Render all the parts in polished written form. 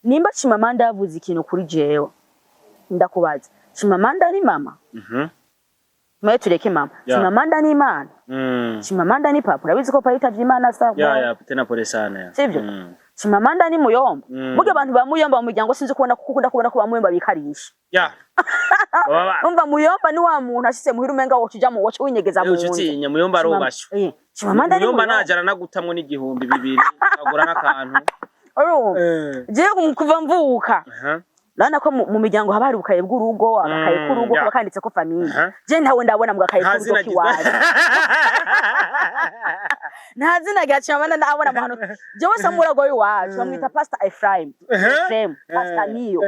Nimba Chimamanda yavuze ikintu kuri jewe, ndakubaza, Chimamanda ni mama? Mwe tureke mama. Chimamanda ni Imana? Chimamanda ni papa? Urabizi ko papa yitavye Imana sa? Ya, tena pole sana ya. Sivyo? Chimamanda ni muyomba? Burya abantu ba muyomba mu muryango, sinzi kubona kuko ukunda kubona ko ba muyomba bikarisha. Baba Umva, muyomba ni wa muntu ashitse muhira umenga woca uja mu woca winyegeza mu nzu. Utinya muyomba arubashwe. Chimamanda ni Muyomba muyomba. naje aranagutamwo n'igihumbi bibiri agura n'akantu. Urumva, jewe kuva mvuka, urabona ko mu miryango haba hari ubukaye bw'urugo, agakaye k'urugo kaba kanditseko famille. Je ntawe ndabona mu gakaye Nta k'urugo zina. k'iwacu. Nta zina rya Chimamanda ndabona mu hantu. Jewe Samuragwa w'iwacu bamwita Pastor Ephraim. Ephraim, Pastor Niyo.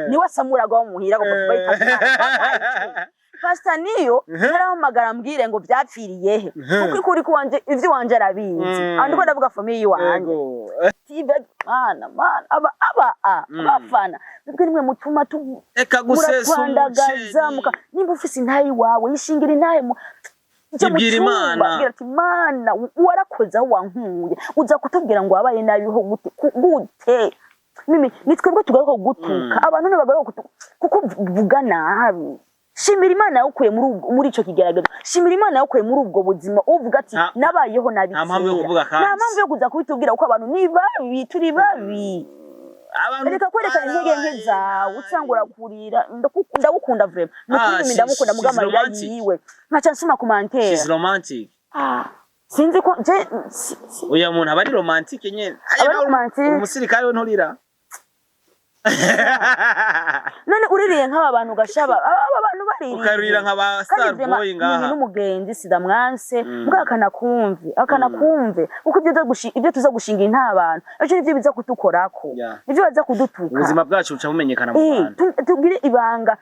Niwe Samuragwa wo muhira ngo papa yitavye Imana. Bamuhaye icumi. Pastor Niyo narahamagara ambwire ngo vyapfiriye he, kuko ikuri kuwanje ivyo iwanje arabizi. Aho ndiko ndavuga famille iwanje. TV, mana mana, aba aba a abafana mwebwe nimwe mutuma tu Eka gusesa muratwandagaza umuceri. Muka nimba ufise intahe iwawe, yishingira intahe mu ujya mu Ibwira cyumba, Imana. bwira ati: "Mana, warakoze aho wankuye." Uza kutubwira ngo wabaye nabiho gute? Gute mimi ni twebwe tugaruka kugutuka, abantu ntibagaruka kugutuka kuko uvuga nabi. Shimira Imana yagukuye muri ico kigeragezo, shimira Imana yagukuye muri ubwo buzima, uvuga ati nabayeho nabi Nta mpamvu yo kera. kuvuga kandi. Nta mpamvu yo kuza kubitubwira kuko abantu ni babi, turi babi. Abantu Reka kwerekana intege nke zawe usanga urakurira. Ndagukunda vraiment, ni ukuri. Mimi ndamukunda muga She's amarira romantic. yiwe nkaca nsoma commentaire. She's romantic. Ah, sinzi ko je Uya muntu aba ari romantic nyene. Aba ari romantic. Umusirikare we nturira. None uririye nk'aba bantu gashaba, aba bantu baririye. Ukarurira nka ba Kandi Star vraiment, Boy ngaha. Mimi n'umugenzi sidamwanse mbwa akanakumve akanakumve kuko ibyo tuza gushinga inta abantu ejo nivyo biza kutukorako, nivyo baza kudutuka. Ubuzima bwacu buca bumenyekana mu bantu. Tugire ibanga.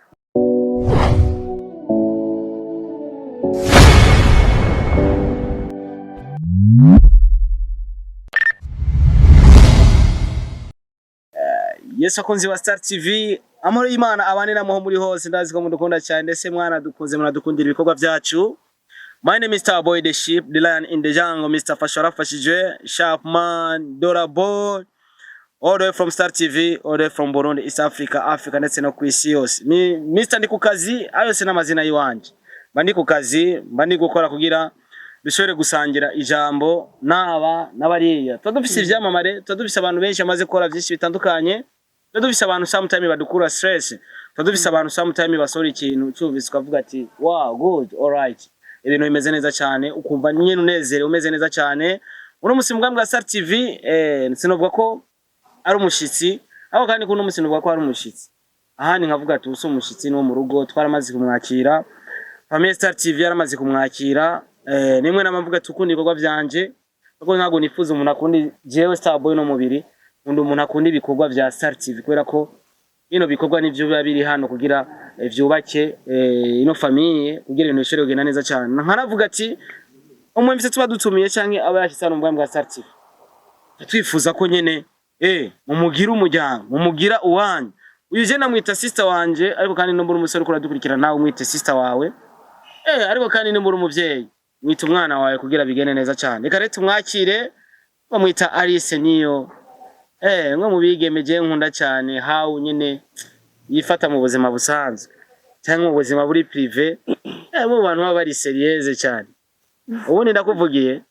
Yesu akunzi wa Star TV, amahoro y'Imana abane namwe muri hose. Ndazi ko mudukunda cyane, ndetse mwana dukunze muradukundira ibikorwa byacu. My name is Star Boy the Sheep, the Lion in the Jungle, Mr. Fasha Fashije, Sharp Man, Dora Boy, all the way from Star TV, all the way from Burundi, East Africa, Africa ndetse no ku isi yose. Mi, Mr. Ndi ku kazi, ayo se n'amazina yiwanje. Mba ndi ku kazi, mba ndi gukora kugira dushobore gusangira ijambo n'aba n'abariya. Tuba dufise ivyamamare, tuba dufise abantu benshi bamaze gukora byinshi bitandukanye, tuba dufise abantu sometime badukura stress, tuba dufise abantu sometime basohora ikintu cyumvise ukavuga ati: "Wow, good, alright." Ibintu bimeze neza cyane, ukumva nyine unezerewe, umeze neza cyane. Uno musi mbwa bwa Star TV, sinovuga ko ari umushitsi, aho kandi kuno musi novuga ko ari umushitsi. Ahandi nkavuga ati usi umushitsi ni wo mu rugo, twaramaze kumwakira. Famille Star TV yaramaze kumwakira. Nimwe namavuga ati ukunda ibikorwa vyanje, kuko ntabwo nifuza umuntu akunda jewe Star Boy no mubiri, nkunda umuntu akunda ibikorwa vya Star TV, kubera ko bino bikorwa nivyo biba biri hano kugira vyubake ino famille, kugira ibintu bishobore kugenda neza cyane. Nkanavuga ati umwe mfise tuba dutumiye canke aba yashitse hano mu bwami bwa Star TV, twifuza ko nyene mumugira umuryango, mumugira uwanyu. Uyu je namwita sister wanje, ariko kandi numbura umusore uriko uradukurikira nawe umwite sister wawe, ariko kandi numbura umuvyeyi mwita umwana wawe kugira bigende neza cyane. Reka rero tumwakire, bamwita Alice Niyo, mwe mu bigeme je nkunda cyane, how nyene yifata mu buzima busanzwe cyangwa mu buzima buri privé, mu bantu baba bari sérieuse cyane. Ubundi ndakuvugiye.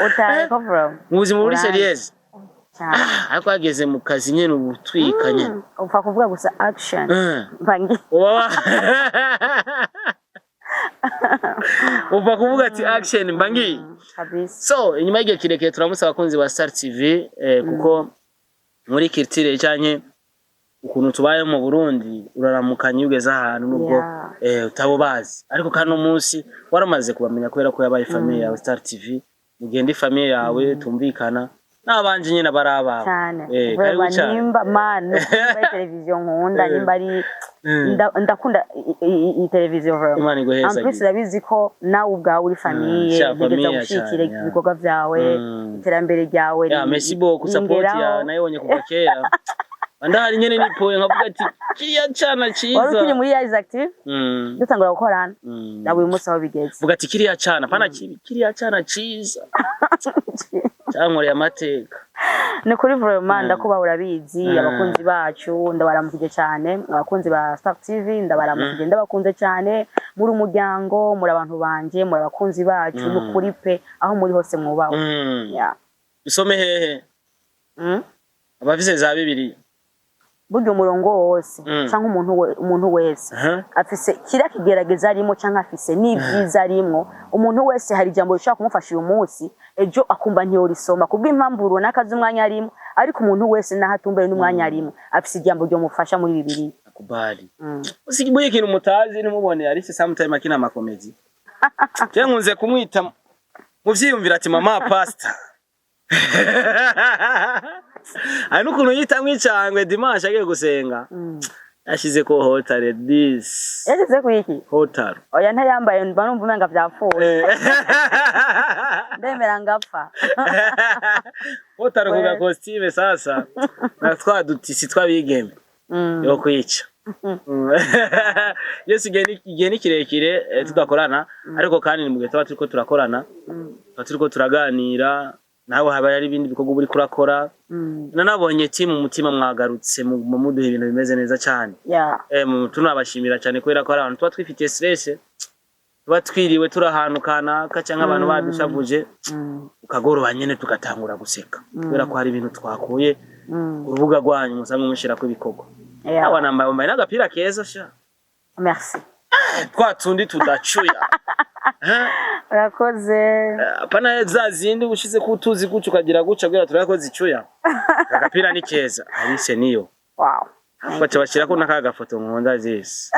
Utaye ko bro. Mu buzima buri Uranzi. sérieuse. Cyane. Ariko hageze mu kazi nyene ubutwika nyene. Upfa kuvuga gusa action. Mbangi. Uva kuvuga ati action mbangi. Kabisa. So inyuma y'igihe kirekire turamutse abakunzi ba Star TV, kuko muri culture canke ukuntu tubayeho mu Burundi, uraramukanya iyo ugeze ahantu nubwo utabo bazi, ariko kandi uno munsi waramaze kubamenya kubera ko yabaye famille yawe Star TV. Mugende famille yawe tumvikana n'abanje nyene bari abawe. Cyane. Karibu Vraiment, cyane. nimba man nimba ari televiziyo nkunda, nimba ari ndakunda iyi televiziyo vraiment. Imana iguhezagire. En plus urabizi ko nawe ubwawe uri famille, Sha, ntegereza famille gushyigikira cyane, ya. ibikorwa byawe, iterambere ryawe Ya, merci beaucoup, support ringeraho. yawe nayibonye kuva kera. Ndahari nyene nipoye nkavuga ati kiriya cana ciza. Wari ukiri muri Isaac TV dutangura gukorana, na buri munsi aho bigeze. Vuga ati kiriya cana pana kibi, kiriya cana ciza cyankoreye amateka. Ni kuri vraiment, ndakuba urabizi. Abakunzi bacu ndabaramukije cyane, abakunzi ba Star TV ndabaramukije, ndabakunze cyane. Muri umuryango, muri abantu banje, muri abakunzi bacu. Ni ukuri pe, aho muri hose mwubaho. Yeah. Usome hehe? Abafise za Bibiri. Burya umurongo wose canke umuntu wese afise kiriya kigerageza arimo canke afise n'ibyiza arimwo, umuntu wese hari ijambo rishobora kumufasha uyu munsi, ejo akumva ntiyorisoma kubw'impamvu runaka z'umwanya arimo. Ariko umuntu wese naho atumbere n'umwanya arimo, afise ijambo ryomufasha muri Bibiliya. Akubali. Usikibuye ikintu mutazi ntimubone Alice sometime akina ama comédie. Je nkunze kumwita muvyiyumvira ati mama pastor. Hari n'ukuntu yitamwo icangwe dimanche agiye gusenga. Yashize ko hotare this. Yashyize ku iki? Hotaro. Oya, ntayambaye mba numva umenga vyapfuye. Ndemera ngapfa. Hotaro ku We. Costume sasa. Na twa dutisi twabigeme. Yo kwica. Yesu, igihe ni kirekire tudakorana, ariko kandi ni mu gihe tuba turiko turakorana, tuba turiko turaganira, nawe haba hari ibindi bikorwa uba uriko urakora. Nanabonye team umutima mwagarutse muduha ibintu bimeze neza cyane. Tunabashimira cyane kubera ko hari abantu tuba twifitiye stress, tuba twiriwe turi ahantu kanaka canke abantu badushavuje, ukagoroba nyene tugatangura guseka kubera ko hari ibintu twakuye urubuga rwanyu musanzwe mushirako ibikorwa. Awa nambaye wambaye n'agapira keza sha. Merci. Twa tundi tudacuya. Eh? Urakoze. Apana za zindi ushize ko utuzi guca ukagira guca kugira turabe ko zicuya. Agapira ni keza. Alice niyo. Wow. Baca bashirako n'aka gafoto nkunda zisi.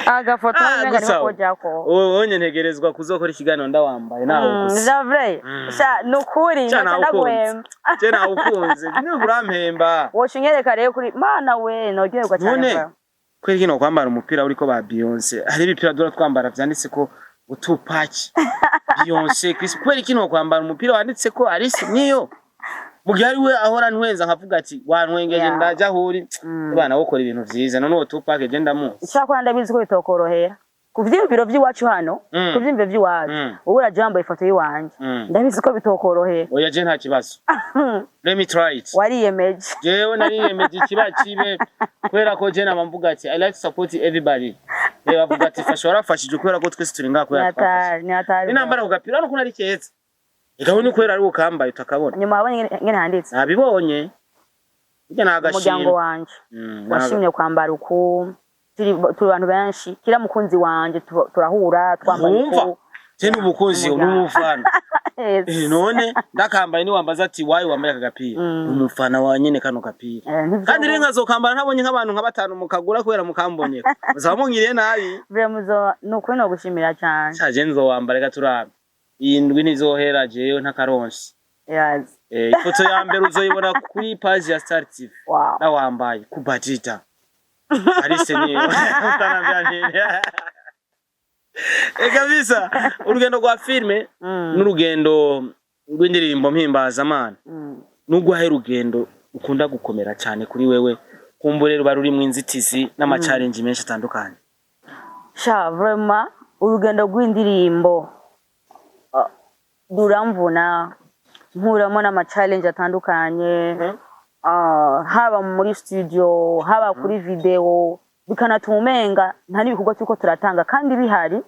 Agafoto Ah, umenga gusa niho kojako. Ubu ntegerezwa kuzokora ikiganiro ndawambaye nawe gusa. Vya vrai. Sha, nukuri Sha, naca nawukunze. ndaguhemba. Je nawukunze. Niba urampemba. Woca unyereka rero kuri mana we, noryoherwa cyane. None Bro. kweri kino kwambara umupira uriko ba Beyonce. Hari ibipira dora twambara vyanditse ko Tupac, Beyonce, Chris. Kweri kino kwambara umupira wanditse ko Alice niyo. Mu gihe ari we ahora ntwenza nkavuga ati wantwengeje, ndaja aho uri. Bana wokora ibintu vyiza, none uwo Tupac je ndamuzi. Icyakora ndabizi ko bitokorohera ku vyiyumviro vy'iwacu hano, ku vyiyumviro vy'iwacu. Wowe uraje wambaye ifoto y'iwanje. Ndabizi ko bitokorohera. Oya, je nta kibazo. Let me try it. Wariyemeje. Jewe nariyemeje, ikiba kibe, kubera ko je nama mvuga ati I like to support everybody. Bavuga ati fasha warafashije kubera ko twese turi ngaha kubera twafashije. Ni hatari, ni hatari. Ninambara ku gapira nuko nari keza. Eka we ni kubera ari ukambaye utakabona. Nyuma wabonye ingene handitse? Nabibonye. Burya ni Umuryango agashimwe. wanje washimye kwambara uku. Turi abantu benshi, kila mukunzi wanje turahura twambaye Wumva? uku. Je n'umukunzi Umuryango. n'umufana. Yes. None ndakambaye niwambaza ati wayi wambaye aka gapira. Umufana wa nyene kano gapira. Ntivyo. Kandi rero nkazokambara ntabonye nk'abantu nka batanu mukagura kubera mukambonye. Muzaba mungiriye nabi. Vraiment muzo ni ukuri no gushimira cyane. Sha, je nzowambara, reka turabe. Iyi ndwi ntizohera jewe ntakaronse. Yes. Ifoto ya mbere uzoyibona kuri page ya Star TV. Wow. Nawambaye kubajita. Alice niyo. Utanambia nini? Kabisa urugendo rwa filme n'urugendo rw'indirimbo mpimbazamana, n'urwahe rugendo ukunda gukomera cyane kuri wewe, kumbure ruba rurimwo inzitizi n'ama challenge menshi atandukanye? Sha, vraiment urugendo rw'indirimbo ruramvuna, nkuramo n'ama challenge atandukanye, haba muri studio, haba kuri video, bikanatuma umenga nta n'ibikorwa turiko turatanga kandi bihari.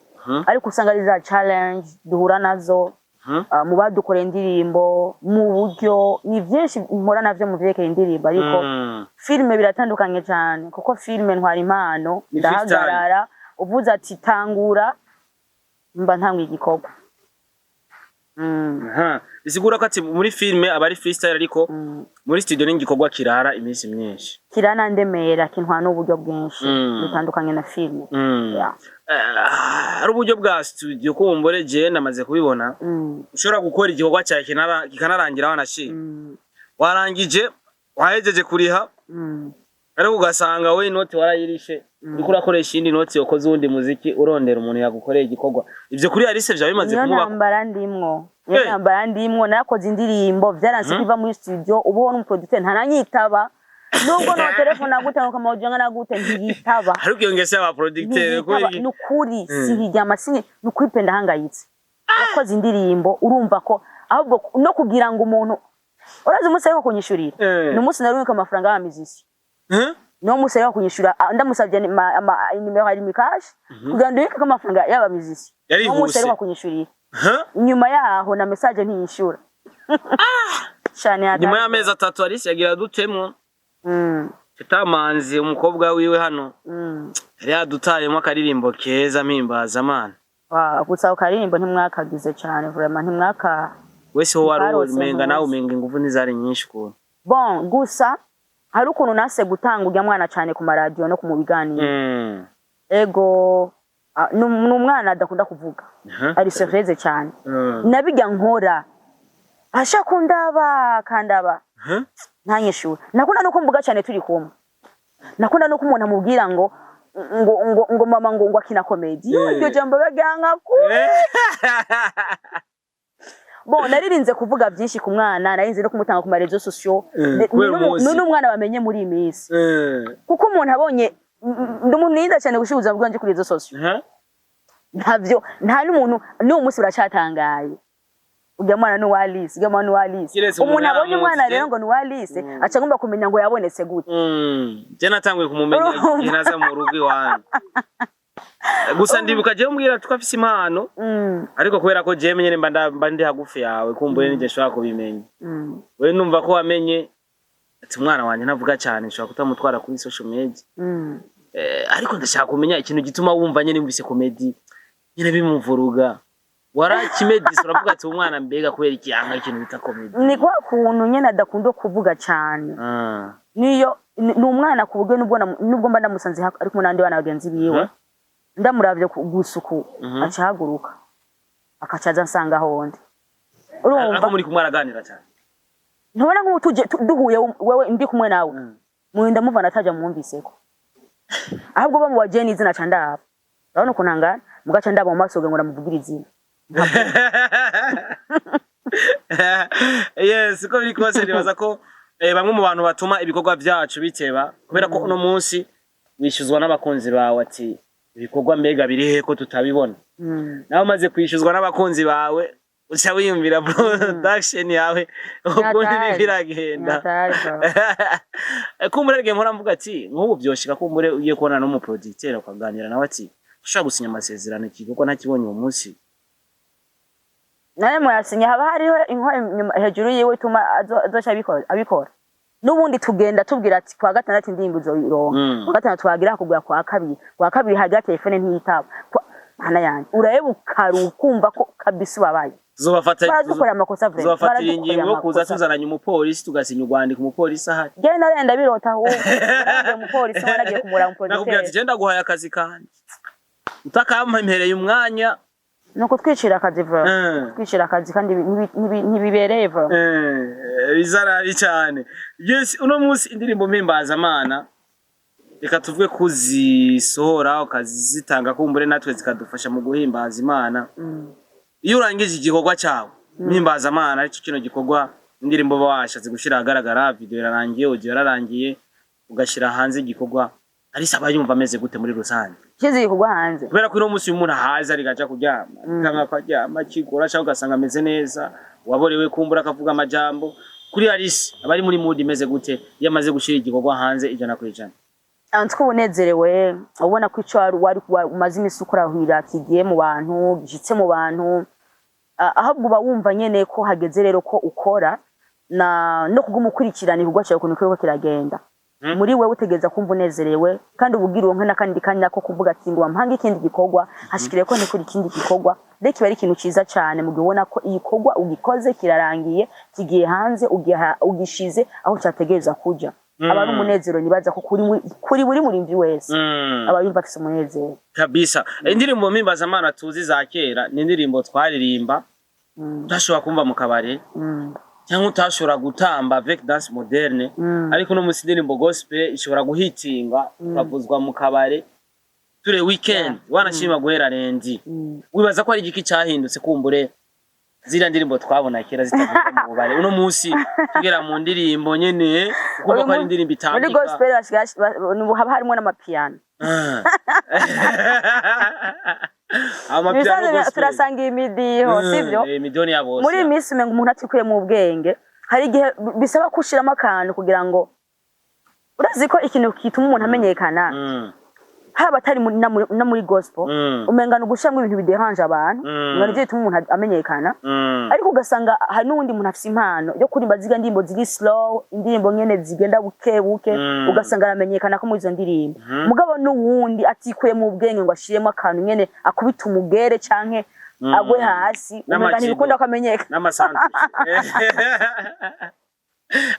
Ariko usanga ari za challenge duhura nazo mu badukoreye indirimbo, mu buryo, ni byinshi mpura navyo mu vyerekeye indirimbo. Ariko filime biratandukanye cyane, kuko filime ntwara impano. Ni Ndahagarara, uvuze ati tangura, mba ntangwa igikorwa. Aha. Bisigura ko ati muri filime aba ari freestyle, ariko muri studio ni igikorwa kirara iminsi myinshi. Kiranandemera, kintwara n'uburyo bwinshi. Bitandukanye na filime. Yeah. Hari uburyo bwa studio kumbure je namaze kubibona, ushobora gukora igikorwa cyawe kikanarangira wanashima, warangije, wahejeje kuriha, ariko ugasanga we inoti warayirishe, uriko urakoresha iyindi noti wakoze uwundi muziki, urondera umuntu yagukoreye igikorwa. Ivyo kuri Alice vyaba bimaze Niyo kumubako? ntambara ndimwo, niyo ntambara ndimwo. Narakoze indirimbo, vyaranse kuva muri studio. Ubu n'umu producteur ntaranyitaba, nubwo no telefone gute nukamawujenga na gute, ntiyitaba. Ariko iyo ngeso y'aba producteur Ntiyitaba. kuri Nukuri sinkiryama, sinki, nukuri pe, ndahangayitse. Wakoze indirimbo, urumva ko Ahubwo no kugira ngo umuntu, urazi umunsi ariko kunyishurira, ni umunsi narubika amafaranga y'abamizisi. Niwo munsi ariko kunyishura, ndamusabye nimero ya Lumicash kugira ngo ndubike amafaranga y'abamizisi. Yarihuse. Niwo munsi ariko kunyishurira. Huh? Inyuma yaho na message ntiyishura cyane. Nyuma y'amezi 3 Alice yagira dutemwo Tetamanzi, umukobwa wiwe hano, yari yadutayemo akaririmbo keza mpimbaza Mana. Wa, gusa ako karirimbo ntimwakagize cyane, vraiment ntimwaka. Wese ho wari Ntikarose umenga nawe ntuzi. umenga ingufu ntizari nyinshi ukuntu. Bon, gusa hari ukuntu nase gutanga urya mwana cyane ku maradiyo no ku mu biganiro. Ego, ni umwana adakunda kuvuga, ari surprise cyane. Nabijya nkora ashaka kundaba kandaba, ntanyishure. Nakunda nuko mvuga cyane turi kumwe, nakunda nuko umuntu amubwira ngo mama ngo akina comedy. Iryo jambo baganga ku. Bon, naririnze kuvuga byinshi ku mwana, narinze no kumutanga ku ma réseaux sociaux. Kubera umuzi. Ni n'umwana bamenye muri iyi minsi, kuko umuntu abonye ndi umuntu nirinda cyane gushyira ubuzima bwanje kuri réseaux sociaux. Ntavyo, nta n'umuntu n'uwo munsi uracatangaye, ujya mwana ni uwa Alice, ujya mwana ni uwa Alice. Kiretse umuntu Umuntu abonye umwana yaramuzi. rero ngo ni uwa Alice, aca agomba kumenya ngo yabonetse gute. Je natanguye kumumenya Urumva? igihe naza mu rugo iwanyu. Gusa ndibuka jewe mbwira ko afise impano, ariko kubera ko jewe nyene mba ndi hagufi yawe, kumbuye nije nshobora kubimenya. Wewe numva ko wamenye ati umwana wanje ntavuga cyane, nshobora kutamutwara kuri social media. Ariko ndashaka kumenya ikintu gituma wumva nyene yumvise comedy nyene bimuvuruga. Warakimedise uravuga ati umwana mbega kubera iki yanga ikintu bita comedy? Ni kwa kuntu nyene adakunda kuvuga cyane. Niyo ni umwana ku buryo nubwo mba ndamusanze ari kumwe n'abandi bana bagenzi biwe, ndamuravye gusa uku, aca ahaguruka akaca aza ansanga ahondi. Urumva? Ariko muri kumwe araganira cyane. Ntubona nk'ubu tuje duhuye wewe ndi kumwe nawe, murinda muvana ataja mwumviseko, ahubwo bamubagiye n'izina ca ndaba, urabona ukuntu angana, mugaca ndaba mu maso ngo ndamuvugire izina. Yes, uko biri kose nibaza ko bamwe mu bantu batuma ibikorwa byacu biteba, kubera ko uno munsi wishyuzwa n'abakunzi bawe ati ibikorwa mbega biri he ko tutabibona? Nawe umaze kwishyuzwa n'abakunzi bawe, uca wiyumvira production yawe ukuntu Nyatari. iriko iragenda. Nyatari, bro. Kumbure rege mpora mvuga ati nk'ubu byoshika kumbure ugiye kubona n'umuproducteur ukaganira nawe ati ushobora gusinya amasezerano igikorwa ntakibonye uwo munsi. Nawe muyasinye, haba hariho inkora inyuma hejuru yiwe ituma azoca abikora. N'ubundi tugenda tubwira ati kwa gatandatu indirimbo uzoyironka. Kwa gatandatu wagira kugura, kwa kabiri, kwa kabiri hagira telefone ntiyitaba. Mana yanjye, urareba ukumva ko kabisa ubabaye. Tuzobafata. Baradukorera amakosa vraiment. Tuzobafatira Baradukorera ingingo yo kuza amakosa. tuzananye umupolisi, tugasinya urwandiko umupolisi ahari. Jewe narenda birota ahubwo narangiye umupolisi wanagiye kumuraba. Nakubwira ati Umuproducteur. je ndaguhaye akazi kanje utakampereye umwanya. Ni ukutwicira akazi vraiment. Twicira akazi kandi ntibibereye vraiment. Bizarabi cyane. Yes, uno munsi indirimbo mpimbazamana, reka tuvuge kuzisohora ukazitanga kumbure natwe zikadufasha mu guhimbaza Imana. Iyo urangije igikorwa cyawe mpimbazamana, aricyo kino gikorwa indirimbo uba washatse gushyira ahagaragara, video irarangiye, audio yararangiye, ugashyira hanze igikorwa, Alice aba yumva ameze gute muri rusange? Nshyize igikorwa hanze. Kubera ko uno munsi uyu umuntu ahaza arigaja kuryama kanga akaryama akigora, cyangwa ugasanga ameze neza waborewe, kumbura akavuga amajambo. Kuri Alice aba ari muri mood imeze gute iyo amaze gushyira igikorwa hanze 100%? Antwe unezerewe, ubona ko ico wari umaze imisi ukurahira kigiye mu bantu, gishitse mu bantu. Ahubwo uba wumva nyene ko hageze rero ko ukora na no kuguma ukurikirana igikorwa cyawe ukuntu kiriko kiragenda. Muri wewe utegereza kumva unezerewe, kandi uba ugira uronke n'akandi kanya ko kuvuga ati ngo mpange ikindi gikorwa, hashikire ko ntikora ikindi gikorwa. Rero kiba ari ikintu ciza cane mu gihe ubona ko igikorwa ugikoze kirarangiye, kigiye hanze, ugishize aho cyategereza kuja. Aba ari umunezero, nibaza ko kuri buri murimvyi wese aba yumva afise umunezero. Kabisa, indirimbo mpimbazamana tuzi za kera ni indirimbo twaririmba utashobora kumva mu kabare cyangwa utashobora gutamba avec danse moderne, ariko no munsi indirimbo gospel ishobora guhitinga ikavuzwa mu kabare ture weekend, wanashima guhera lundi. Wibaza ko ari igiki cyahindutse kumbure ziriya ndirimbo twabona kera zitavuzwa mu bubare, uno munsi tugera mu ndirimbo nyene ukumva ko ari indirimbo Muri itambika? gospel haba harimwo n'amapiyano. Ah. Amapiano Ibisanzwe gospel. Turasanga imidiho, sivyo? Eh, midoni ya bose. Muri iyi minsi umenga umuntu atikuye mu bwenge, hari igihe bisaba ko ushiramo akantu kugira ngo, urazi ko ikintu kituma umuntu amenyekana, haba atari no muri gospel, umenga ni ugushiramo ibintu bideranje abantu, ngo nivyo bituma umuntu amenyekana. Ariko ugasanga hari n'uwundi muntu afise impano yo kuririmba zirya ndirimbo ziri slow, indirimbo nyene zigenda buke buke, ugasanga aramenyekana ko muri izo ndirimbo. Mugabo n'uwundi atikuye mu bwenge ngo ashiremo akantu nyene, akubita umugere canke agwe hasi, umenga N'amajigo. ntibikunda ko amenyekana. N'amasanduku.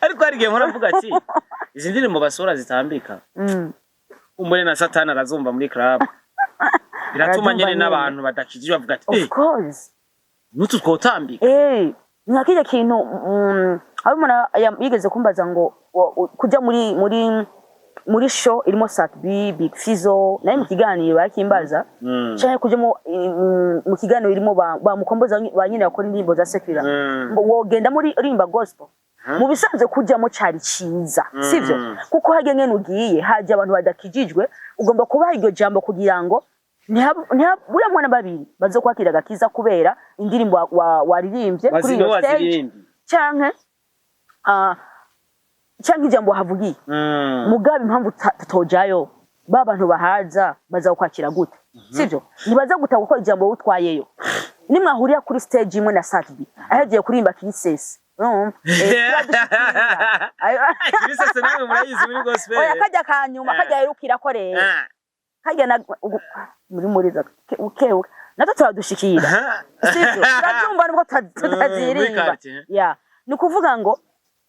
Ariko hari igihe mpora mvuga ati izi ndirimbo basohora zitambika, umure na Satani arazumva muri club, biratuma Arazumva nyene nyene. n'abantu badakijijwe bavuga ati Of course. Nutu twotambika. Nka kirya kintu, hari umuntu yigeze kumbaza ngo kuja muri show irimo Sat-B, Big Fizzo, naye mu kiganiro bakimbaza, canke kuja mu kiganiro irimo ba Mukomboza, ba nyine bakora indirimbo za secular, ngo wogenda muri rimba gospel. Mu bisanzwe kujamo cari ciza, sivyo? Kuko harya nyene ugiye haje abantu badakijijwe, ugomba kubaha iryo jambo kugira ngo buriya mwana babiri bazokwakira agakiza kubera indirimbo waririmbye kuri iyo stage, wazirimbye, canke canke ijambo wahavugiye. Mugabe impamvu tutojayo, ba bantu bahaza baza kukwakira gute, sivyo? Ntibaza gutaka kuko ijambo utwayeyo, nimwahurira kuri stage imwe na Sat-B ahegiye kuririmba Kirisesi, urumva? Turadushikira. Kirisese namwe murayizi muri gospel. Oya, kajya kanyuma, kajya yerukirako rero, kajya na muri za uke uke, natwo turadushikira, sivyo? Turabyumva nubwo tutazirimba. Quartier. Ya, ni ukuvuga ngo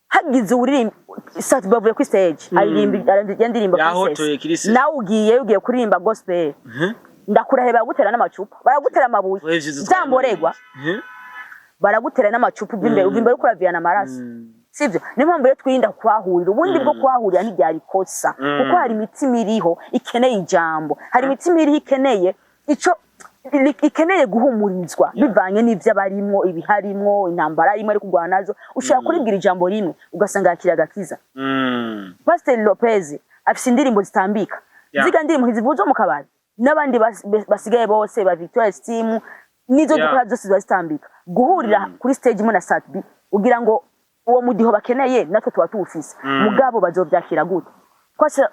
hagize uririmba, Sat-B bavuye kuri stage, aririmba aririmba indirimbo Yahotoye Kirisese. Nawe ugiye kuririmba gospel, ndakurahe, baragutera n'amacupa, baragutera amabuye. Oya, ivyo dutwaye. Zamboregwa, baragutera n'amacupa, uva imbere, uva imbere uriko uraviyana amaraso, sivyo? Niyo mpamvu rero twirinda kuhahurira. Ubundi bwo kuhahurira ntibyari ikosa, kuko hari imitima iriho ikeneye ijambo, hari imitima iriho ikeneye ico ikeneye guhumurizwa bivanye n'ivyo abarimwo, ibiharimwo, intambara arimo ari kurwana nazo. Ushobora kuribwira ijambo rimwe ugasanga yakira agakiza. Pasiteri Lopez afise indirimbo zitambika. Ziga ndirimbo ntizivuzwa mu kabari n'abandi basigaye bose ba Victoria Steam nizo dukora zose ziba zitambika. Guhurira kuri stage imwe na Sat-B, ugira ngo uwo mudiho bakeneye natwe tuba tuwufise, mugabo bazovyakira gute?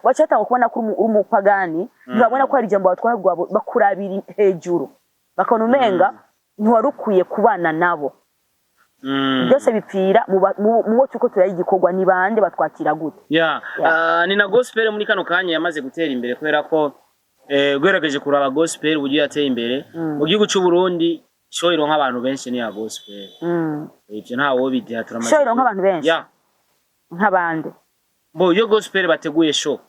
Wacatanga kubona ko uri umupagani, ntibabona ko hari ijambo batwara rwabo, bakurabira hejuru bakabona umenga ntiwari ukwiye kubana nabo. Byose bipfira mu bo turiko turaha igikorwa. Ni bande batwakira gute? Yeah. Yeah. Ni na gospel muri kano kanya yamaze gutera imbere, kubera ko ugerageje kuraba gospel uburyo yateye imbere mu gihugu cy'u Burundi, show ironka abantu benshi ni ya gospel. Ivyo ntawo bidiha, turamaze. Show ironka abantu benshi? Yeah. Nk'abande? Bo iyo gospel bateguye show,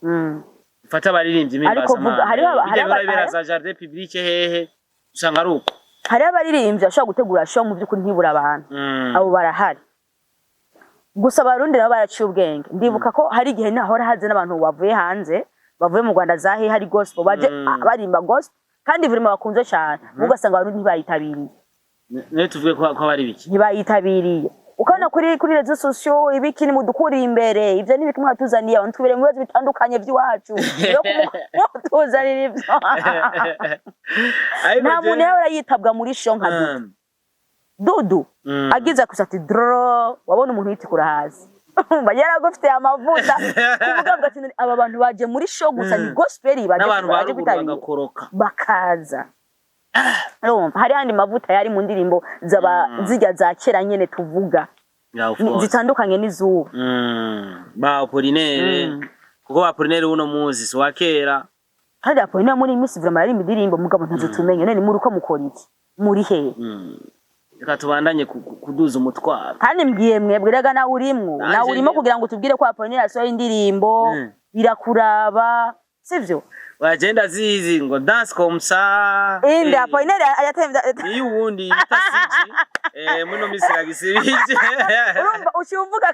ifata abaririmbyi. Ariko vuga, hariho bibera za jardin public hehe, usanga ari uko. Hariho abaririmbyi bashobora gutegura show, mu by'ukuri ntibura abantu. Abo barahari gusa Abarundi nabo baraciye ubwenge. Ndibuka ko hari igihe nahora haze n'abantu bavuye hanze, bavuye mu Rwanda zahe, hari gospel baje, barimba gospel kandi vraiment bakunze cyane, ugasanga Abarundi ntibayitabiriye. Ne tuvuge ko bari biki. Ntibayitabiriye, ukabona kuri réseaux sociaux ibiki, ni mudukuriye imbere, ivyo ni ibiki mwatuzaniye? Abantu tubere mu bibazo bitandukanye by'iwacu, rero kumutuzanira ivyo, Ariko nta muntu yahora yitabwa muri show nka Dudu. Dudu agize gusa ati dro, wabona umuntu yitikura hasi. Umva, yaragufitiye amavuta kuvuga ngo ati aba bantu baje muri show gusa ni gospel baje, n'abantu ba baje ruguru kwitabira, bagakoroka. Bakaza. Urumva hari andi mavuta yari mu ndirimbo zaba zijya za kera nyene tuvuga, Yeah, of course. zitandukanye n'izubu. Ba Apollinaire, kuko ba Apollinaire uno muzi si wa kera. Kandi Apollinaire muri iyi minsi vraiment yaririmba indirimbo, mugabo ntazo tumenye. None muri uko mukora iki muri hehe? Reka tubandanye kuduza umutwaro. Kandi mbwiye mwebwe rega, nawe urimwo, Nanje nawe urimo kugira ngo tubwire ko Apollinaire yasohoye indirimbo. Birakuraba, sivyo? Wagenda zizi ngo danse comme ça. Inde? Apollinaire yatemvye? Iyo uwundi yita Siji, muno misi kagisibije. Urumva uciye uvuga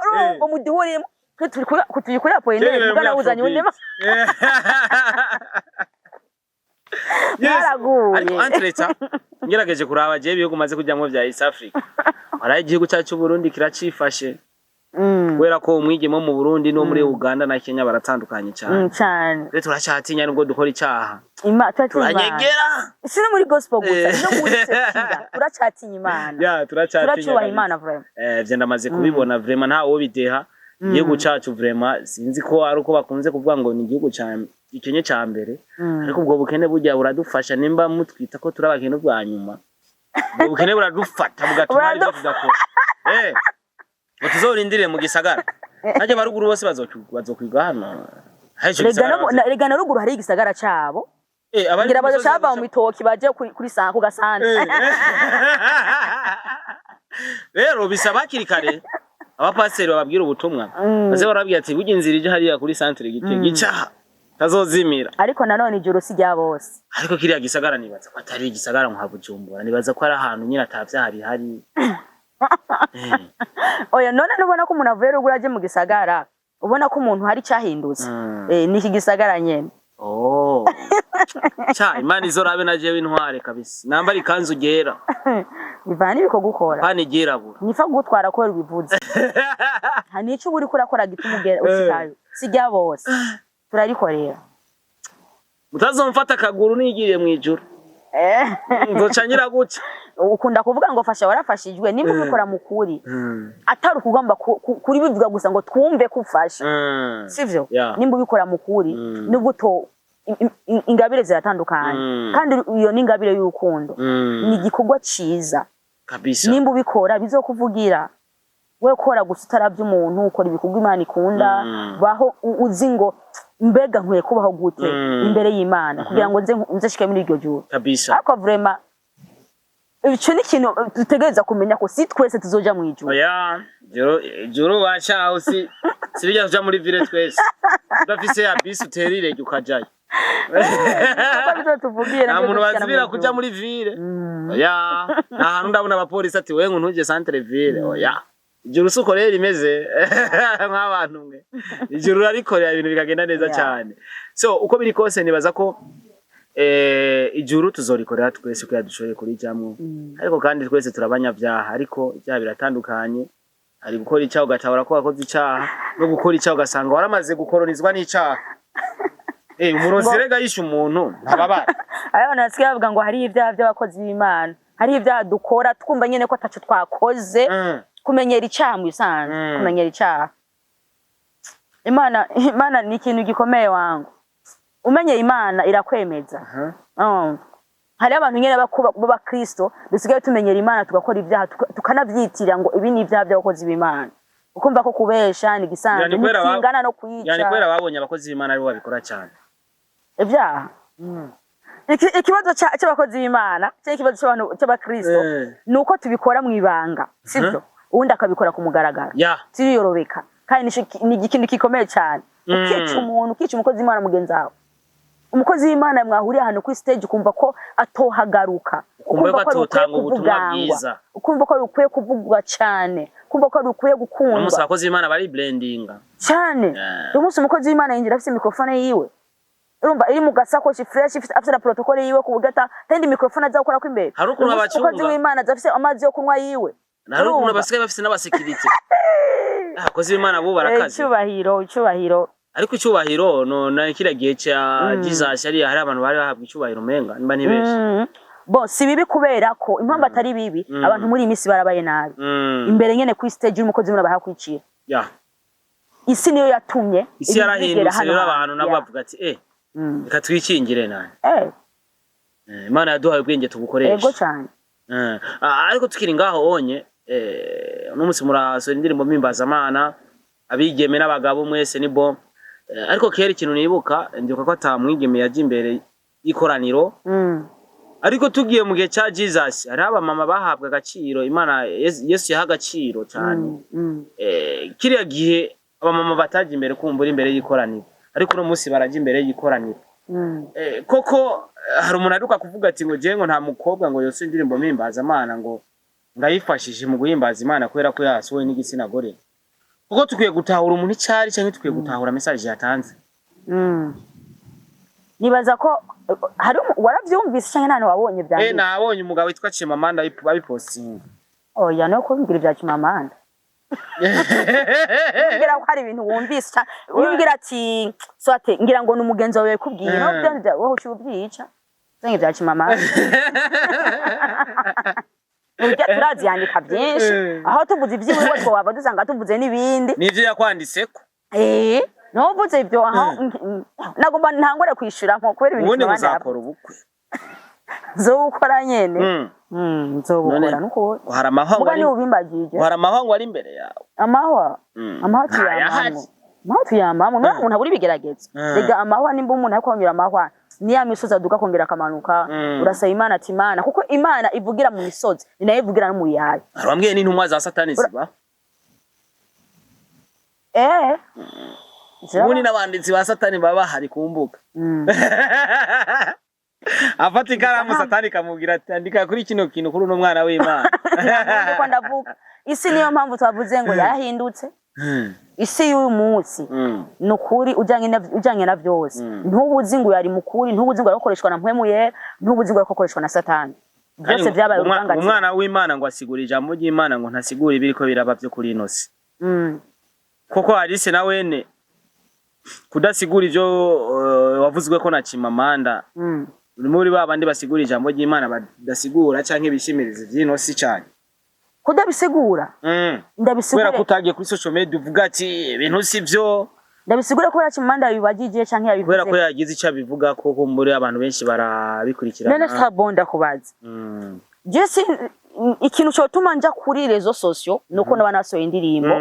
urumva umudiho urimo. Twe turi kuri Apollinaire, muga nawe uzanye undi. Yes. Mwaraguye. Ariko entre-temps ngerageje kuraba je ibihugu maze kujyamo vya East Africa, haraho igihugu cyacu cy'u Burundi kiracifashe, kubera ko umwigeme wo mu Burundi no muri Uganda na Kenya baratandukanye cyane. Cyane. Rero turacyatinya nubwo dukora icyaha. Turatinya Imana. Turanyegera. Si no muri gospel gusa, Eh. no muri secular turacatinya Imana. Ya, turacyatinya Turacubaha kabisa. Imana vraiment. Vyo ndamaze kubibona vraiment, ntawo bideha. Igihugu cacu vraiment, sinzi ko ari uko bakunze kuvuga ngo ni igihugu ca gikenye ca mbere, ariko ubwo bukene burya buradufasha. Nimba mutwita ko turi abakene bwa nyuma, ubwo bukene buradufata bugatuma hari ibyo tudakora. Ngo tuzorindire mu gisagara najya baruguru bose bazokwiga hano. Hari ico Rega gisagara no rega na ruguru hari igisagara cabo. Abari Ngira ku misozi bazoca bava mu mitoki baje kuri ku gasantre. Rero bisaba hakiri kare abapasiteri bababwira ubutumwa, baze barababwira ati burya inzira ija hariya kuri centre Gitega icaha tazozimira. Ariko nanone ijuru si rya bose. Ariko kiriya gisagara nibaza ko atari igisagara nka Bujumbura, nibaza ko ari ahantu nyine ata vyaha bihari. Oya, none nubona ko umuntu avuye ruguru aje mu gisagara, ubona ko umuntu hari icyahindutse. Ni iki gisagara nyene. Oh. Cha Imana izorabe na jewe intware kabisa, nambara ikanzu ryera. Bivana n'ibiko gukora. Pani ryirabura. Nipfa kugutwara kubera ubivuze, nta nico uba uriko urakora gituma ugera ushikayo. Si rya bose, turarikorera. Mutazomfata akaguru nigiriye mw'ijuru. Nzoca ngira gutya. Ukunda kuvuga ngo fasha warafashijwe, nimba ubikora mu kuri, atari ukugomba kuri bivuga gusa ngo twumve ko ufasha, sivyo? Yeah. Nimba ubikora mu kuri, nubwo uto ingabire ziratandukanye, kandi iyo ni ingabire y'urukundo, ni igikorwa ciza. Kabisa. Nimba ubikora bizokuvugira. We kora gusa utaravye umuntu, ukora ibikorwa Imana ikunda. Baho uzi ngo mbega nkwiye kubaho gute imbere y'Imana kugira ngo nze shike muri iryo juru. Kabisa. Ariko vraiment ico ni ikintu dutegereza kumenya ko si twese tuzoja mu ijuru. Oya, juru juru wacaho si bijya tuja muri ville twese. Udafise ya bisi utera irege ukajayo. Kuko bizotuvugira. Nta Nabyo muntu dushikana bazibira mu kuja ijuru. muri ville. Oya, nta hantu ndabona abapolisi ati we ngo ntuje centre ville. Oya. Ijuru si uko rero rimeze nk'abantu mwe. Ijuru rarikorera ibintu bikagenda neza cyane. So uko biri kose nibaza ko ijuru tuzorikorera twese kugira dushobore kurijamwo. Ariko kandi twese turabanyabyaha, ariko ibyaha biratandukanye. Hari gukora icyaha ugatahura ko wakoze icyaha, no gukora icyaha ugasanga waramaze gukoronizwa n'icaha. Umurozi rega yishe umuntu ntababara. Hariho abantu basigaye bavuga ngo hariho ibyaha by'abakozi b'Imana, hariho ibyaha dukora twumva nyene ko ataco twakoze. Kumenyera icaha mu bisanzwe, kumenyera icaha, Imana ni ikintu gikomeye wangu. Umenye Imana irakwemeza. Hariho abantu nyene b'abakristo dusigaye tumenyera Imana, tugakora ibyaha tukanavyitira ngo ibi ni ibyaha by'abakozi b'Imana, ukumva ko kubesha ni igisanzwe, Yani kubera ntikingana no kwica. Yani kubera babonye abakozi b'Imana aribo babikora cyane. Ibyaha. Ikibazo c'abakozi b'Imana cyangwa ikibazo c'abantu c'abakristo ni uko tubikora mu ibanga, sivyo? Uwundi akabikora ku mugaragaro. Turiyorobeka, kandi ni ikintu gikomeye cyane. Ukica umuntu, ukica umukozi w'Imana mugenzi wawe, umukozi w'Imana mwahuriye ahantu kuri stage, ukumva ko atohagaruka, Ukumva ko ari ukwiye atotanga ubutumwa kuvugangwa, bwiza. ukumva ko ari ukwiye kuvugwa cyane, ukumva ko ari ukwiye Uno munsi gukundwa abakozi b'Imana bari brandinga. Cyane. Uyu munsi umukozi w'Imana yinjira afise microphone yiwe, urumva iri mu gasakoshi fresh, afise na protocole yiwe, ku buryo atindi microphone aza gukora ko imbere. Hari ukuntu Uyu munsi umukozi abacunga. w'Imana aza afise amazi yo kunywa yiwe. Hari ukuntu Urumva? basigaye bafise n'abasekirite. Abakozi b'Imana bo barakaze. Icyubahiro, icyubahiro. Ariko icyubahiro no na kiriya gihe ca Jesus hari abantu bari bahabwa icyubahiro menga nimba ntibeshe. Bon, si bibi kubera ko impamvu atari bibi, abantu muri iyi minsi barabaye nabi. Imbere nyene kuri stage y'umukozi w'Imana bahakwiciye. Isi niyo yatumye Isi ibintu bigera yarahindutse hano rero hantu. abantu nabo bavuga ati reka twikingire nani. Imana yaduhaye ubwenge tubukoresha. Ego cyane. Ariko tukiri ngaho onye, uno munsi murasohora indirimbo mpimbazamana, abigeme n'abagabo mwese ni bon. Ariko kera ikintu nibuka, ndibuka ko ata mwigeme yaje imbere y'ikoraniro. Ariko tugiye mu gihe ca Jesus, hariho abamama bahabwa agaciro, Imana Yesu yaha agaciro cyane. Kiriya gihe abamama bataje imbere kumbura imbere y'ikoraniro, ariko uno munsi baraja imbere y'ikoraniro. Koko hari umuntu aheruka kuvuga ati ngo jewe ngo nta mukobwa ngo yose indirimbo mpimbazamana ngo ngayifashije mu guhimbaza Imana kubera ko yasohowe n'igitsina gore. Kuko tukwiye gutahura umuntu icari canke tukwiye gutahura message yatanze? Nibaza ko hari waravyumvise canke nta wabonye vyanditse? Nabonye umugabo witwa Chimamanda abipostinga. Oya, no kumbwira ibya Chimamanda. Umbwira ko hari ibintu wumvise, umbwira ati swate ngira ngo ni umugenzi wawe yakubwiye, no byo wowe uca ubyica zenye bya Chimamanda. Burya turaziyandika byinshi, aho tuvuze iby'iwe twaba dusanga tuvuze n'ibindi. Nivyo yakwanditseko. Eh, nuvuze ibyo aho nagomba ntangure kwishura nko kubera ibintu Ubundi Chimamanda muzakora ubukwe? Nzobukora nyene. Nzobukora. None Nuko hari amahwa ngo muga ari niba ubimbagije. Hari amahwa ngo ari imbere yawe. Amahwa? Amahwa Ntayahari. tuyamamwo, amahwa tuyamamwo. None umuntu abura ibigeragezo? Rega amahwa, nimba umuntu ariko anyura amahwa, ni ya misozi aduka akongera akamanuka. Urasaba Imana ati Imana, kuko Imana ivugira mu misozi, ni nayo ivugira no mu biyaya. Hari wambwiye n'intumwa za Satani ziba. Ziraba. Ubundi n'abanditsi ba Satani baba bahari ku mbuga. Afata ikaramu, Satani ikamubwira ati: "Andika kuri kino kintu, kuri uno mwana w'Imana." Ntabwo ko ndavuga isi, niyo mpamvu twavuze ngo yarahindutse isi y'uyu munsi. Ni ukuri, ujanye na byose, ntubuzi ngo yari mukuri, ntubuzi ngo arakoreshwa na Mpwemu Yera, ntubuzi ngo arakoreshwa na Satani. Byose Kandi byabaye uruvangatirane. Umwana w'Imana ngo asigura ijambo ry'Imana, ngo ntasigura ibiriko biraba vyo kuri ino si. Koko Alice na wene kudasigura ivyo wavuzwe ko na Chimamanda, uri muri ba bandi basigura ijambo ry'Imana badasigura canke bishimiriza ivy'ino si cane? Kudabisigura? Kubera Ndabisigure. ko utagiye kuri social media uvuga ati ibintu si vyo. Ndabisigure kubera Chimamanda yabibagije canke Kubera ko yabivuze? yagize ico abivuga ko muri abantu benshi barabikurikirana. None sabonda kubaza, je si ikintu cotuma nja kuri réseaux sociaux nuko naba nasohoye indirimbo,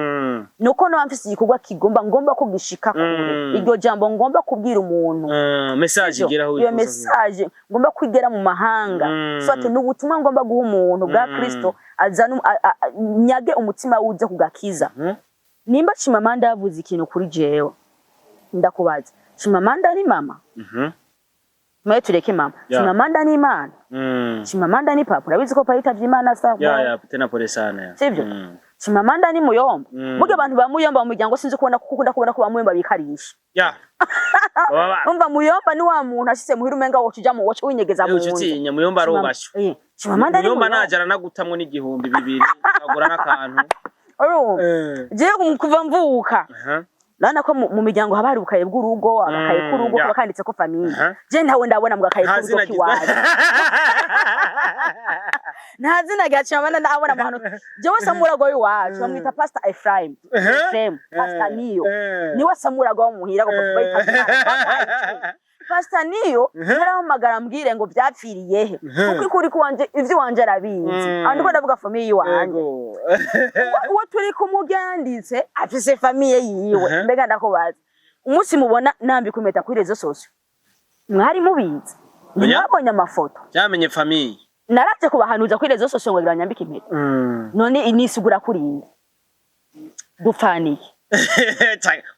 nuko naba mfise igikorwa kigomba ngomba ko gishika kure, iryo jambo ngomba kubwira umuntu. Message Sivyo? igeraho Iyo wifuza. message ngomba kwigera mu mahanga, so ati ni ubutumwa ngomba guha umuntu bwa Kristo, azana nyage umutima wuze kugakiza. Nimba Chimamanda yavuze ikintu kuri jewe, ndakubaza, Chimamanda ni mama? Mwe tureke mama. Chimamanda ni Imana? Chimamanda ni papa? Urabizi ko papa yitavye Imana sa? Ya, tena pole sana ya. Sivyo? Chimamanda ni muyomba? Burya abantu ba muyomba mu muryango, sinzi kubona kuko ukunda kubona ko ba muyomba bikarisha. Baba Umva, muyomba ni wa muntu ashitse muhira umenga woca uja mu woca winyegeza mu nzu. Utinya muyomba arubashwe. Chimamanda ni Muyomba muyomba. naje aranagutamwo n'igihumbi bibiri agura n'akantu. Urumva, jewe kuva mvuka, urabona ko mu miryango haba hari ubukaye bw'urugo, agakaye k'urugo kaba kanditseko famille. Je ntawe ndabona mu gakaye Nta k'urugo zina k'iwacu. Nta zina rya Chimamanda ndabona mu hantu. Jewe samuragwa w'iwacu bamwita Pastor Ephraim, Ephraim, Pastor Niyo. Niwe samuragwa wo muhira ngo papa yitavye Imana. Pastor Niyo ntarahamagara ambwire ngo vyapfiriye he, kuko ikuri kuwanje ivyo wanje arabizi. Aho ndiko ndavuga famille yiwanje. Uwo turi kumuryanditse afise famille yiwe. Mbega ndakubaza, umunsi mubona nambika impeta kuri réseaux sociaux, mwari mubizi? Oya. Ntimwabonye amafoto? Byamenye famille. Naraje kubahanuza kuri réseaux sociaux ngo banyambike impeta. None nisigura kurinda dupfaniye?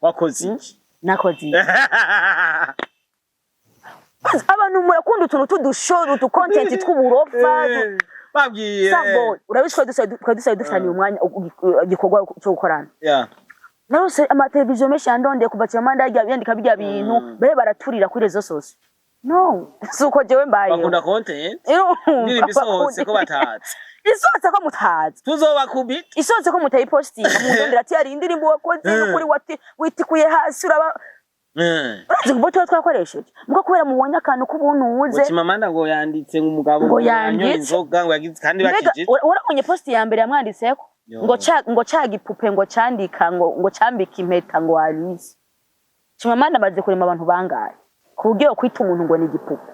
Wakoze iki? Nakoze iki? Abantu murakunda utuntu t'udushoro, utu content tw'uburofa. Babwiye. Sabo urabizi ko twari dusigaye dufitaniye umwanya, igikorwa cyo gukorana. Narose amateleviziyo menshi yandondeye kuva Chimamanda yagiye yandika birya bintu, babe baraturira kuri réseaux sociaux. No si uko jewe mbayeho. Bakunda content. Urumva, Indirimbo isohotse ko batazi. Isohotse ko mutazi. Tuzobakubita. Isohotse ko mutayipostinga, mundondera ati hari indirimbo wakoze, n'ukuri wati witikuye hasi, uraba urazi ngo tuba twakoresheje muko kubera mubonye akantu k'ubuntu Ngo uze. Chimamanda ngo yanditse ngo umugabo Ngo yanyoye yanditse. inzoga, ngo yagize kandi Mbega bakijije. Warabonye post ya mbere yamwanditseko? Yo. Ngo ca gipupe ngo candika ngo cambika impeta ngo Alice. Chimamanda amaze kurema abantu bangahe ku buryo yo kwita umuntu ngo ni igipupe?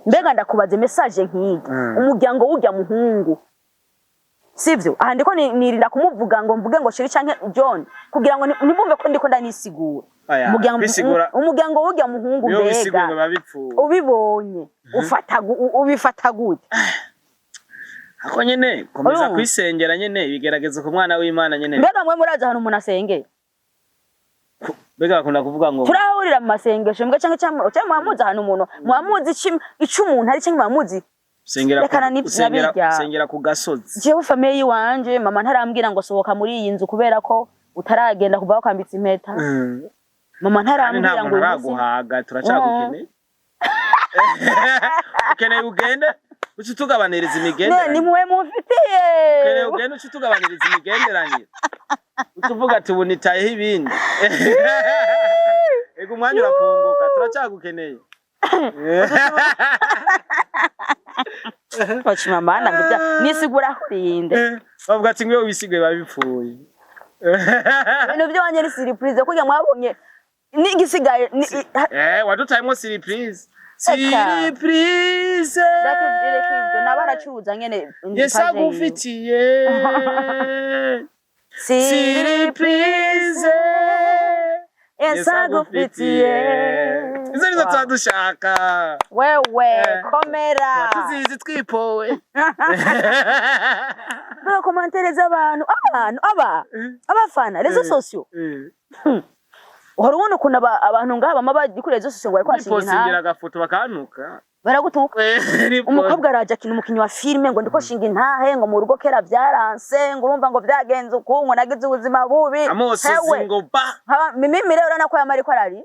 Mbega ndakubaze, message nk'iyi, umuryango w'urya muhungu, sivyo? Aha ndiko nirinda kumuvuga ngo mvuge ngo Sheri canke John kugira ngo ntibumve ko ndiko ndanisigura. Aya, Umuryango kwisigura- umuryango w'urya muhungu, Iyo wisiguye ngo mbega biba bipfuye. Ubibonye ufata ubifata gute? Ako nyene komeza Urumva? kwisengera nyene, ibigeragezo ku mwana w'Imana nyene. Mbega mwe murazi ahantu umuntu asengera? Mbega bakunda kuvuga ngo Turahurira mu masengesho mbwa canke muba muzi ahantu umuntu, muba muzi ico umuntu ari, canke muba muzi usengera Rekana usengera nabirya. usengera ku gasozi. Jewe famille yiwanje, mama ntarambwira ngo sohoka muri iyi nzu kubera ko utaragenda kuva wakambitse impeta. Mama Kandi nta ntarambwira ngo muntu uyu munsi araguhaga, turacagukeneye. Ukeneye ugende uce utugabaniriza Ne, imigenderanire. ni mwe mumfitiye. Ukeneye ugende uce utugabaniriza imigenderanire. Utuvuga ati ubu nitayeho ibindi. Ego, umwanya urapunguka, turacyagukeneye. Bacima mana ngo nisigura kurinde. Bavuga ati ngo iyo wisiguye biba bipfuye. Ibintu by'iwanjye ni surprise, kugira mwabonye n'igisigaye Wadutayemo surprise. Eka. Surprise. Reka ibyo naba aracuruza nyene. Yesu Page yiwe. agufitiye surprise. Yesu agufitiye. Izo nizo tuba dushaka. Wewe komera. Tuba tuzizi twipowe. Mbega commentaires z'abantu, abantu aba abafana, réseaux sociaux, uhora ubona ukuntu abantu ngaha bama bari kuri réseaux sociaux ngo bariko bashinga Nipostingira intahe. Agafoto bakantuka. Baragutuka. Nipost. Umukobwa araje akina umukinyi wa filime ngo ndiko shinga intahe, ngo mu rugo kera vyaranse, ngo urumva ngo vyagenze uku, ngo nagize ubuzima bubi. Amosozi. Hewe. Ngo ba. Nkaba Mimi rero urabona ko yama ariko ararira.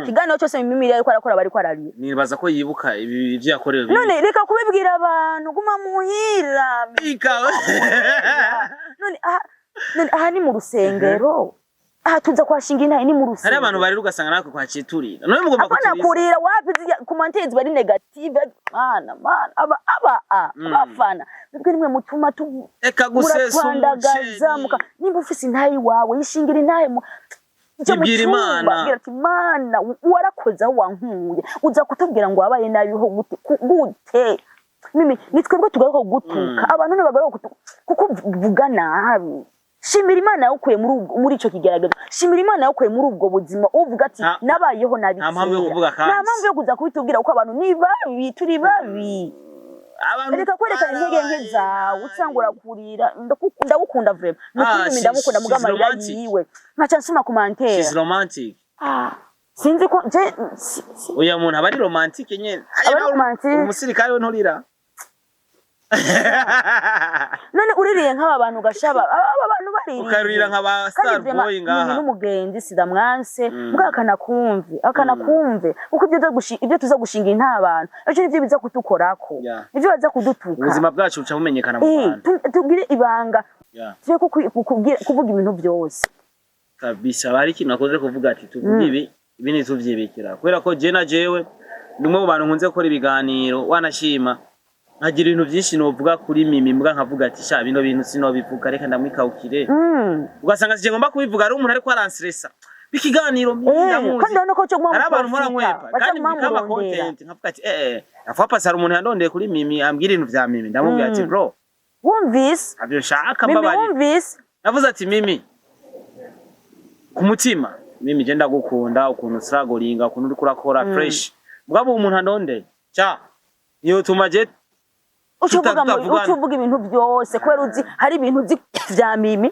Ikiganiro cyose Mimi ariko arakora, bariko ararira. Nibaza ko yibuka ibi ibyo yakorewe. None reka kubibwira abantu, guma muhira. Ikawe. None aha ni mu rusengero, aha tuza kuhashinga intahe ni mu Hari rusengero. abantu barira ugasanga natwe kwaciturira. None mugomba Apana kuturiza. kurira wapi, zirya commentaires ziba ari négative. Mana mana, aba aba abafana mwebwe nimwe mutuma tu Eka gusesa muratwandagaza. umuceri. Nimba ufise intahe iwawe, yishingira intahe ujye mu Ibwira cyumba, Imana. bwira ati: "Mana, warakoze aho wankuye." Uza kutubwira ngo wabaye nabiho gute gute? Mimi ni twebwe tugaruka kugutuka, abantu ntibagaruka kuko uvuga nabi. Shimira Imana yagukuye muri ico kigeragezo, shimira Imana yagukuye muri ubwo buzima, uvuga ati nabayeho nabi Nta mpamvu yo kera. kuvuga kandi. Nta mpamvu yo kuza kubitubwira, kuko abantu ni babi, turi babi. Abantu Reka kwerekana intege nke zawe usanga urakurira. Ndagukunda vraiment, ni ukuri. Ah, Mimi ndamukunda, she's muga amarira romantic. yiwe nkaca nsoma commentaire. She's romantic. Ah, sinzi ko je Uya muntu aba ari romantic nyene. Aba ari romantic. Umusirikare we nturira. None uririye nk'aba bantu gashaba, aba bantu baririye. Ukarira nka ba Kandi Star vraiment, Boy ngaha. Mimi n'umugenzi sidamwanse, mbwa akanakumve akanakumve, kuko ibyo tuza gushinga inta abantu ejo nivyo biza kutukorako, nivyo baza kudutuka. Ubuzima bwacu buca bumenyekana mu bantu. Tugire ibanga, tureke kuvuga ibintu byose. Kabisa, bari ikintu nakoze kuvuga ati tuvuge ibi, ibindi tuvyibikira, kubera ko je na jewe ni umwe mu bantu nkunze gukora ibiganiro, wanashima nkagira ibintu byinshi novuga kuri Mimi, mbwa nkavuga ati sha, bino bintu sinobivuga, reka ndamwikawukire. Ugasanga sije ngomba kubivuga, ari umuntu ariko aranstressa ikiganiro Mimi ndamuzi. Kandi urabona ko cyo Hari abantu mpora nkwepa baca kandi bikaba mumurondera. content, nkavuga ati afa pasi hari umuntu yandondeye kuri Mimi, ambwira ibintu vya Mimi, ndamubwira ati bro, Wumvise ntabyo nshaka, Mimi? mbabarira. Wumvise? Navuze ati Mimi, ku mutima, Mimi, je ndagukunda ukuntu usiragoringa, ukuntu uriko urakora fresh, mugabo umuntu andondeye cya niyo tuma je uca uvuga tutavugana. Uca uvuga ibintu byose kubera uzi hari ibintu uzi vya Mimi,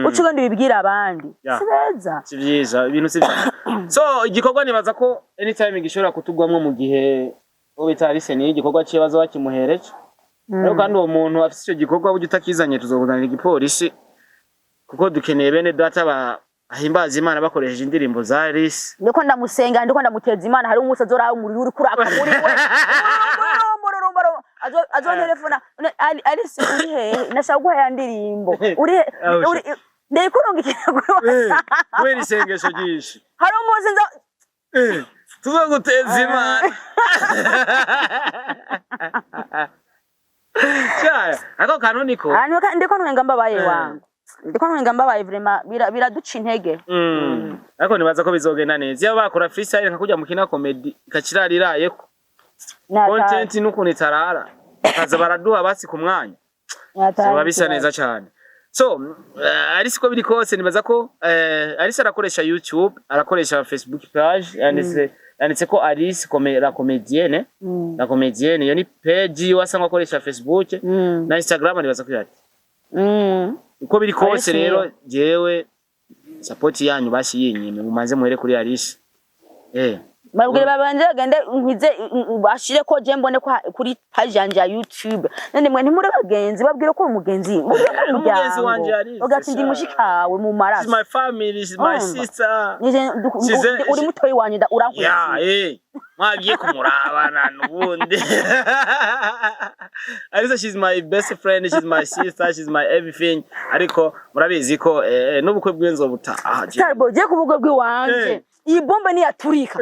uca ugenda ubibwira abandi. Si beza. Si vyiza, ibintu si vyiza. So igikorwa nibaza ko anytime gishobora kutugwamwo mu gihe uwo bita Alice ni igikorwa ciwe bazoba bakimuhereje. Ariko kandi uwo muntu afise ico gikorwa burya utakizanye, tuzokuzanira igipolisi, kuko dukeneye bene data bahimbaza Imana bakoresheje indirimbo za Alice. Ndiko ndamusenga, ndiko ndamuteza Imana. Hari umunsi azoraba umuriro uri kuraka muri we, azontelefona: "Alice, uri hehe? Nashaka guha ya ndirimbo, uri he?" Aho Uri ndayikurungikira kuri WhatsApp. Kubera isengesho ryinshi. Hari umunsi nza Tuzoguteza Imana. Cyaya, ako kantu niko. Ah, ndiko ntwenga mbabaye wangu, ndiko ntwenga mbabaye vraiment, biraduca intege. Ariko nibaza ko bizogenda neza iyo bakora freestyle nka kujya mukina comedy ikakirariraye ko content n'ukuntu itarara, bakaza baraduha basi ku mwanya, biba bisa neza cyane. So Alice, ko biri kose nibaza ko Alice arakoresha YouTube, arakoresha Facebook page, yanditse ko Alice la comédienne. La comédienne, iyo ni page yiwe asanzwe akoresha Facebook na Instagram, nibaza ko yari uko biri kose. Alice Rero niyo. Jewe support yanyu basi yinyime, mumanze muhere kuri Alice. Babwire babanje bagende nkwize bashire ko je mbone ko kuri page yanje ya YouTube. None mwe ntimuri bagenzi? Babwire ko uri umugenzi, mubwire ko uri Umugenzi wanje umuryango. Alice, Ugaca ndi sha. mushikawe mu She's maraso. my family, she's my Urumva? sister. Nije uri mutoyi wanje Yeah, urankurikiye. Mwagiye kumurabana n'ubundi. Alice, she's my best friend, she's my sister, she's my everything. Ariko murabizi ko n'ubukwe bwiwe nzobutaha. Starboy, je ku bukwe bw'iwanje, iyi bombe niyaturika,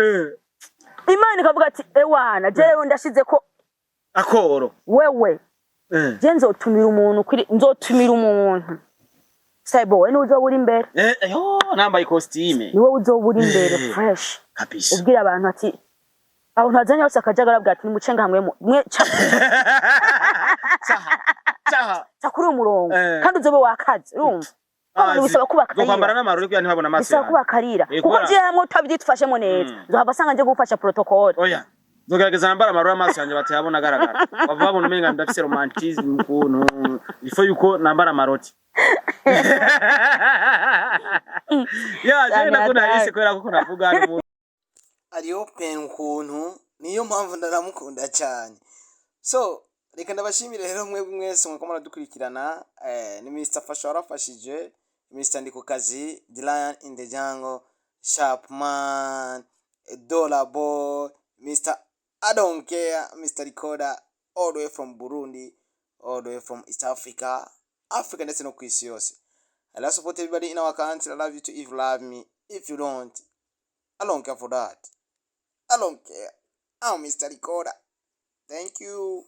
Imana ikavuga ati: "Ewana, jewe ndashize ko Akoro. wewe." Je nzotumira umuntu kuri, nzotumira umuntu. Starboy, niwe uzoba uri imbere. Yo, nambaye costume. Niwe uzoba uri imbere, fresh. Kabisa. Ubwira abantu ati abantu bazanye bose akajagari, abwira ati: "Nimucenga hamwe mwe ca." Saha. Saha. Ca kuri uyu murongo. Eh. Kandi uzobe wakaze, urumva ko abantu bisaba Zokwambara kubakarira. N'amarori kugira ntibabone amaso Bisaba yanjye. kubakarira, kuko je hamwe utabyitfashemo neza, nzohava asanga nje gufasha protocole. Oya. Nzogerageza nambara amarori, amaso yanjye batayabona agaragara. Bava babona umenga ndafise romantisme ukuntu. Ifo yuko nambara amaroti. Ya, je nakunda Alice kubera ko navuga ari umuntu Ari open ukuntu, niyo mpamvu ndaramukunda cyane. So reka ndabashimire rero mwebwe mwese mweko muradukurikirana. Ni Mr Fasha warafashije, Mr Ndikukazi, the lion in the jungle, sharpman, dollar boy, Mr I don't care, Mr Recorder, all the way from Burundi, all the way from East Africa, Africa ndetse no ku isi yose. I love support everybody in our country. I love you too if you love me. If you don't, I don't care for that. I don't care. I'm Mr. Recorder. Thank you.